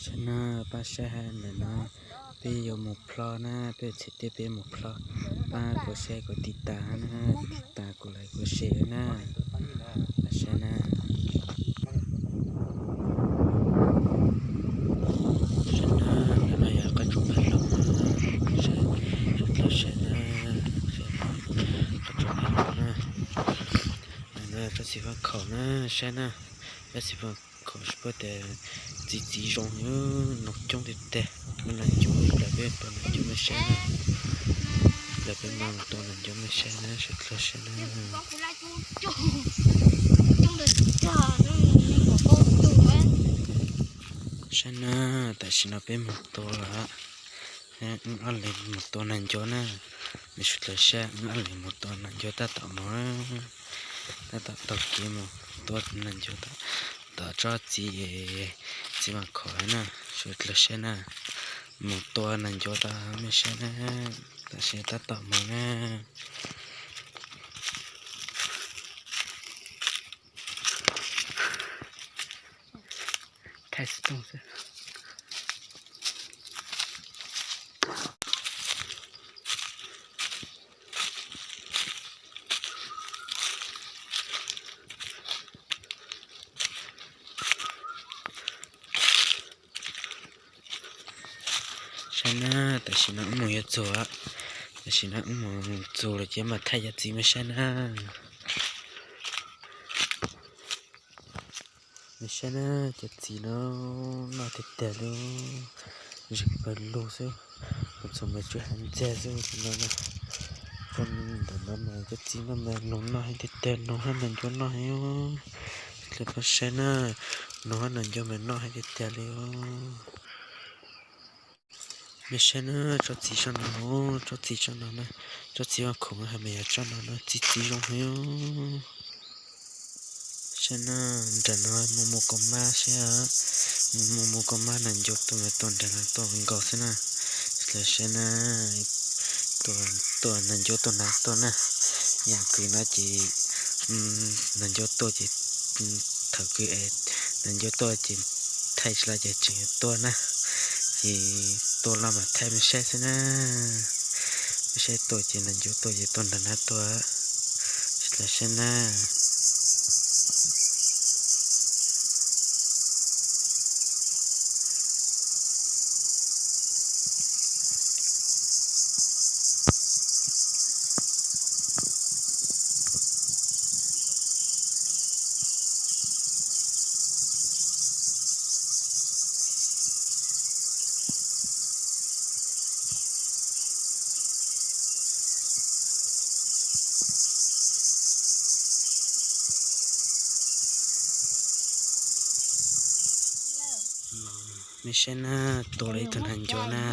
Saib na, pab saib hab ntawm no peb yuav mus plho na, peb txhais teb peb mus plho. Pab kuv saib kuv tiv tas na, tiv tas kuv laiv kuv saib na. Pab saib na. Saib na, ntawm no yog qab tsuas pab hlob, saib na, qab tsuas pab hlob na. Ntawm no tsob txiv faj khaum na, saib na, tsob txiv faj khaum tsis paub tias txiv txiv zoo, noog coob tiag tiag. Muaj nas ncuav, lawv peb tua nas ncuav mej saib na, lawv peb mus tua nas ncuav mej saib na, sawv dlawg saib na. Saib na, tam sim no peb mus tua lawm, wb ob leeg mus tua nas ncuav na. Mej sawv dlawg saib, wb ob leeg mus tua nas ncuav tab tom mus, tab tom taug kev mus tua nas ncuav tom tsob txiv, txiv faj khaum na, sawv dlawg saib na. Mus tua nas ncuav tod mej saib na, tam sim tab tom mus na. Thaij xov tooj xwb. Saib na, tam sim no wb mus yuav txuas, tam sim no wb mus txuas lawm ces mam thaij cov txiv mej saib na. Mej saib na, cov txiv no noj tiag tiag li, zeeg pawg lug xwb, kuv txhom mas tsw hav ntxag xwb no. Ntawm no mas cov txiv no mas noog noj heev tiag tiag, noog hab nas ncuav noj heev. Sawv dlawg pab saib na, noog hab nas ncuav mas noj heev tiag tiag li. Mej saib na, tsob txiv tsob no, tsob txiv tsob no na, tsob txiv faj khaum hab mas yog tsob no na, txiv txiv zoo heev. Saib na, nram no mus mus kaus mab saib, mus mus kaus mab nas ncuav tuaj mas tuaj nram no tuaj nkaus xwb na. Sawv dlawg saib na, tuaj nas ncuav tuaj nram tuaj na. Yaam kws no ces nas ncuav tuaj ces, thaum kws nas ncuav tuaj ces thaij tsis lawm ces tseem yuav tuaj na. Ces tuaj los mam thaij mej saib xwb na. Mej saib tuaj ces nas ncuav tuaj ces tuaj nram no tuaj. Sawv dlawg saib na. Mej saib na, tua lawm ib tug nas ncuav na,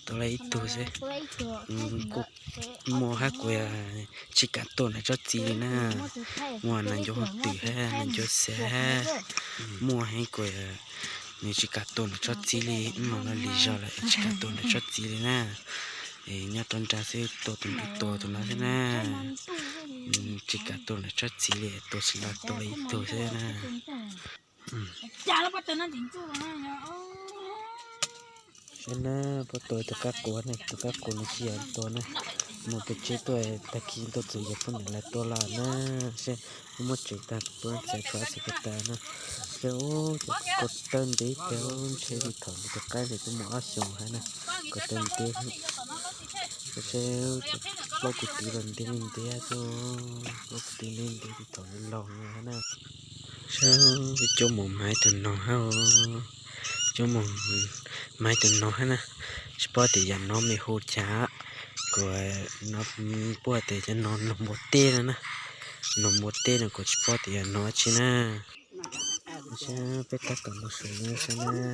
tua lawm ib tug xwb. Kuj muaj hab kuv tsis kam tua nram tsob txiv li na, muaj nas ncuav hooj twm hab nas ncuav xav hab, muaj heev kuv nws tsis kam tua nram tsob txiv li, muaj no lig zog lawm tsis kam tua nram tsob txiv li na. Es nyob rau nrad xwb, tua tus ntawd tua tus no xwb na. Tsis kam tua nram tsob txiv li, tua tsis los tua lawm ib tug xwb na. Saib na, puab tua tus qaib qus na, tus qaib qus nws tsis yog tua na, mus pem tsev tuaj, tag kis tuaj txug yog puab niam lawv tua los na. Saib, puab muab tsev tag, puab txav tshuav txav ko taw na. Saib, ub, cov ko taw ntev tag, ntshe li thaum nws tus qaib ntawd twb muaj ob xyoos hab na, ko taw ntev. Saib, plaub kub tw los ntev li ntev xwb, plaub kub tw ntev ntev li thaum laug hab na. Saib, coj mus maiv tus noog hab, coj mus maiv tus noog hab na. Tsis paub tias yam no mej hu cas, kuv no puab tias cov no noog npua teb no na. Noog npua teb no kuv tsis paub tias yam no tsi na. Saib peb tab tom mus saum no saib na,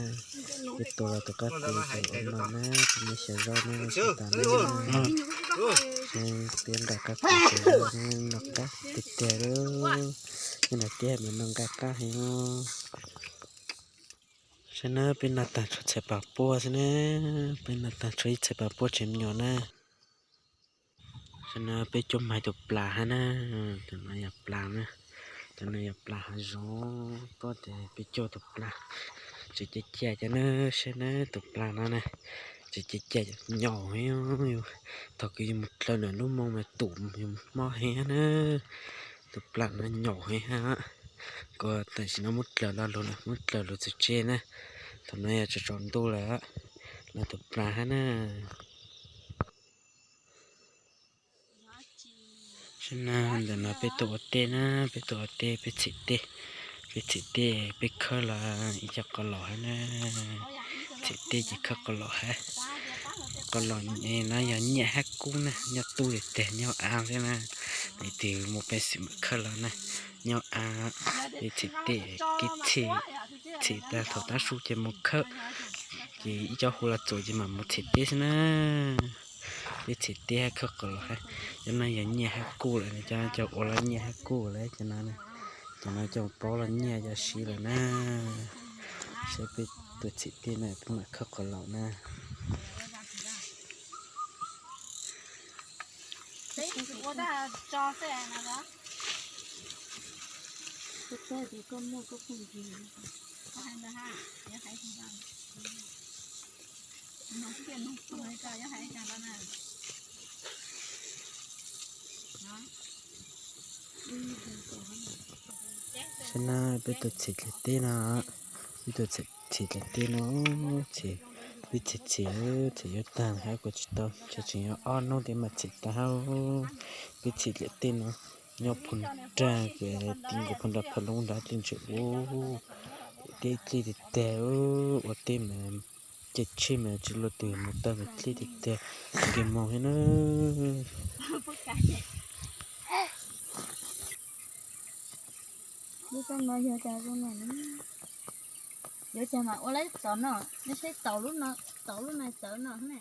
peb tua los tus qaib qus ces ua no na, peb muab xyaw zaub na, xyaw tas na. Saib peb nqa qaib qus xyaw zaub na, noj qab tiag tiag li. Nyob nram teb mas noj nqaij qab heev. Saib na, peb noj tag tshuav txhais pas puab xwb na, peb noj tag tshuav ib txhais pas puab tseem me nyuam na. Saib na, peb coj maiv tus plas hab na, tus no yog plas na, tus no yog plas hav zoov, puab tias peb coj tus plas, Tseem cig cig cov na, saib na, tus plas no na, tseem cig cig nyaum heev. Thaum kws yus mus dlaws ntawm lub moo mas tum yus mob heev na. Tus plas no nyaum heev hab. Kuv tam sim no muab dlaws lo lug na, muab dlaws lug txug tsev na. Thaum no yog tsaus tsaus ntuj lawm, los tus plas hab na. Saib na, ntawm no peb tuaj ua teb na, peb tuaj ua teb, peb txhim teb, peb txhim teb peb khawb los ib co qos laus hab na. Txhim teb ces khawb qos laus hab. Qos laus no yog nyiaj hab kub na, nyob tub tiag tiag nyob av xwb na. Leej twg mus pej xeem mam khawb los na, nyob av. Peb txhim teb kib txhim, txhim tag thaum tab su ces mus khawb, ces ib co hu los txuas ces mam mus txhim teb xwb na. Peb txhim teb hab khawb qos laus hab. Cov no yog nyiaj hab kub lawm, cov no cov ua los nyiaj hab kub lawm, cov no, cov no cov paub los nyiaj cov siv lawm na. Saib peb tuaj txhim teb na, peb mam khawb qos laus na. Saib na, peb tuaj txhim dlaim teb no, peb tuaj txhim dlaim teb no, txhim, peb txhim txhim, txhim yuav tag hab kuv tsis tau, tseem yuav ob hnub thiab mas txhim tag hab. Peb txhim dlaim teb no nyob phu nrag, ti nkaus phu nrag pha lub nrad tej ntsis ub, teb dlej tiag tiag, ua teb mas ceg tsheb mas tsis luaj twg mus tau, dlej tiag tiag, nkeeg moog thiab na. Lub rooj no yog cas zoo no, yuav cas mas ua lawm tom no, nej saib tau lub no, tau lub no txawv no ne.